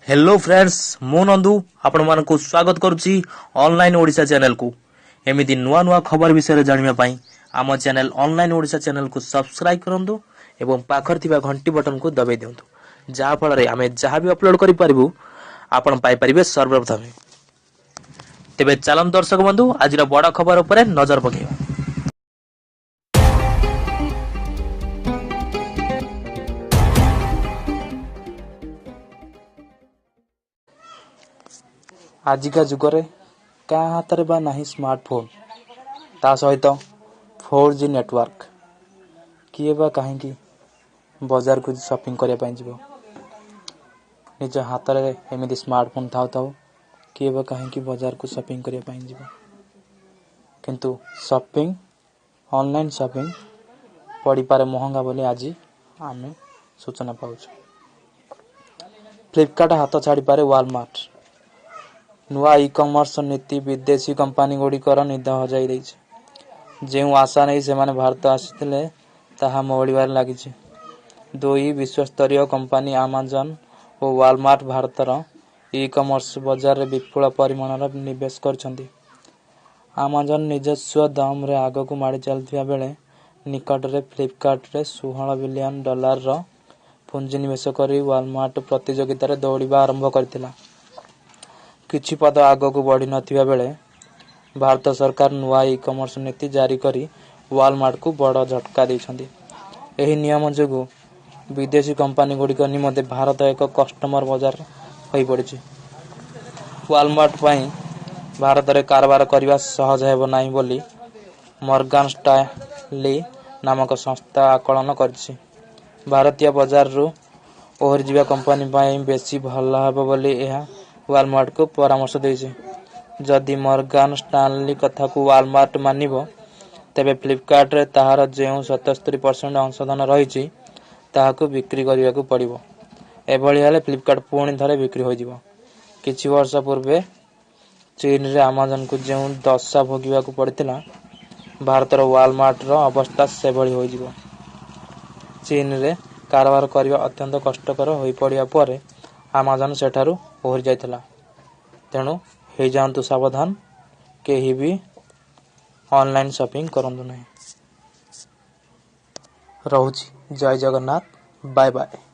Hello friends, ମୁଁ ନନ୍ଦୁ ଆପଣମାନଙ୍କୁ ସ୍ୱାଗତ କରୁଛି ଅନଲାଇନ୍ ଓଡ଼ିଶା ଚ୍ୟାନେଲକୁ। ଏମିତି ନୂଆ ନୂଆ ଖବର ବିଷୟରେ ଜାଣିବା ପାଇଁ ଆମ ଚ୍ୟାନେଲ ଅନଲାଇନ୍ ଓଡ଼ିଶା ଚ୍ୟାନେଲକୁ ସବସ୍କ୍ରାଇବ୍ କରନ୍ତୁ ଏବଂ ପାଖରେ ଥିବା ଘଣ୍ଟି ବଟନକୁ ଦବାଇ ଦିଅନ୍ତୁ, ଯାହାଫଳରେ ଆମେ ଯାହା ବି ଅପଲୋଡ଼ କରିପାରିବୁ ଆପଣ ପାଇପାରିବେ ସର୍ବପ୍ରଥମେ। ତେବେ ଚାଲନ୍ତୁ ଦର୍ଶକ ବନ୍ଧୁ, ଆଜିର ବଡ଼ ଖବର ଉପରେ ନଜର ପକାଇବା। ଆଜିକା ଯୁଗରେ କାହା ହାତରେ ବା ନାହିଁ ସ୍ମାର୍ଟଫୋନ୍, ତା ସହିତ 4G network. କିଏ ବା କାହିଁକି ବଜାରକୁ ସପିଂ କରିବା ପାଇଁ ଯିବ? ନିଜ ହାତରେ ଏମିତି ସ୍ମାର୍ଟଫୋନ୍ ଥାଉ ଥାଉ କିଏ ବା କାହିଁକି ବଜାରକୁ ସପିଂ କରିବା ପାଇଁ ଯିବ? କିନ୍ତୁ ସପିଂ, ଅନଲାଇନ୍ ସପିଂ ପଡ଼ିପାରେ ମହଙ୍ଗା ବୋଲି ଆଜି ଆମେ ସୂଚନା ପାଉଛୁ। ଫ୍ଲିପକାର୍ଟ ହାତ ଛାଡ଼ିପାରେ ୱାଲମାର୍ଟ। ନୂଆ ଇ କମର୍ସ ନୀତି ବିଦେଶୀ କମ୍ପାନୀଗୁଡ଼ିକର ନିଦ ହଜାଇ ଦେଇଛି। ଯେଉଁ ଆଶା ନେଇ ସେମାନେ ଭାରତ ଆସିଥିଲେ, ତାହା ମଉଳିବାରେ ଲାଗିଛି। ଦୁଇ ବିଶ୍ୱସ୍ତରୀୟ କମ୍ପାନୀ ଆମାଜନ ଓ ୱାଲମାର୍ଟ ଭାରତର ଇ କମର୍ସ ବଜାରରେ ବିପୁଳ ପରିମାଣର ନିବେଶ କରିଛନ୍ତି। ଆମାଜନ ନିଜସ୍ୱ ଦମରେ ଆଗକୁ ମାଡ଼ି ଚାଲିଥିବା ବେଳେ ନିକଟରେ ଫ୍ଲିପକାର୍ଟରେ 16 ବିଲିୟନ ଡଲାରର ପୁଞ୍ଜିନିବେଶ କରି ୱାଲମାର୍ଟ ପ୍ରତିଯୋଗିତାରେ ଦୌଡ଼ିବା ଆରମ୍ଭ କରିଥିଲା। କିଛି ପାଦ ଆଗକୁ ବଢ଼ି ନଥିବା ବେଳେ ଭାରତ ସରକାର ନୂଆ ଇ କମର୍ସ ନୀତି ଜାରି କରି ୱାଲମାର୍ଟକୁ ବଡ଼ ଝଟକା ଦେଇଛନ୍ତି। ଏହି ନିୟମ ଯୋଗୁଁ ବିଦେଶୀ କମ୍ପାନୀଗୁଡ଼ିକ ନିମନ୍ତେ ଭାରତ ଏକ କଷ୍ଟମର ବଜାର ହୋଇପଡ଼ିଛି। ୱାଲମାର୍ଟ ପାଇଁ ଭାରତରେ କାରବାର କରିବା ସହଜ ହେବ ନାହିଁ ବୋଲି ମର୍ଗାନ ଷ୍ଟାନଲି ନାମକ ସଂସ୍ଥା ଆକଳନ କରିଛି। ଭାରତୀୟ ବଜାରରୁ ଓହରିଯିବା କମ୍ପାନୀ ପାଇଁ ବେଶି ଭଲ ହେବ ବୋଲି ଏହା ୱାଲମାର୍ଟକୁ ପରାମର୍ଶ ଦେଇଛି। ଯଦି ମର୍ଗାନ ଷ୍ଟାନଲି କଥାକୁ ୱାଲମାର୍ଟ ମାନିବ, ତେବେ ଫ୍ଲିପକାର୍ଟରେ ତାହାର ଯେଉଁ 77% ଅଂଶଧନ ରହିଛି, ତାହାକୁ ବିକ୍ରି କରିବାକୁ ପଡ଼ିବ। ଏଭଳି ହେଲେ ଫ୍ଲିପକାର୍ଟ ପୁଣି ଥରେ ବିକ୍ରି ହୋଇଯିବ। କିଛି ବର୍ଷ ପୂର୍ବେ ଚୀନରେ ଆମାଜନକୁ ଯେଉଁ ଦଶା ଭୋଗିବାକୁ ପଡ଼ିଥିଲା, ଭାରତର ୱାଲମାର୍ଟର ଅବସ୍ଥା ସେଭଳି ହୋଇଯିବ। ଚୀନରେ କାରବାର କରିବା ଅତ୍ୟନ୍ତ କଷ୍ଟକର ହୋଇପଡ଼ିବା ପରେ ଆମାଜନ ସେଠାରୁ ଓହରି ଯାଇଥିଲା। ତେଣୁ ହେଇଯାଆନ୍ତୁ ସାବଧାନ, କେହି ବି ଅନଲାଇନ୍ ସପିଂ କରନ୍ତୁ ନାହିଁ। ରହୁଛି, ଜୟ ଜଗନ୍ନାଥ, ବାଏ ବାଏ।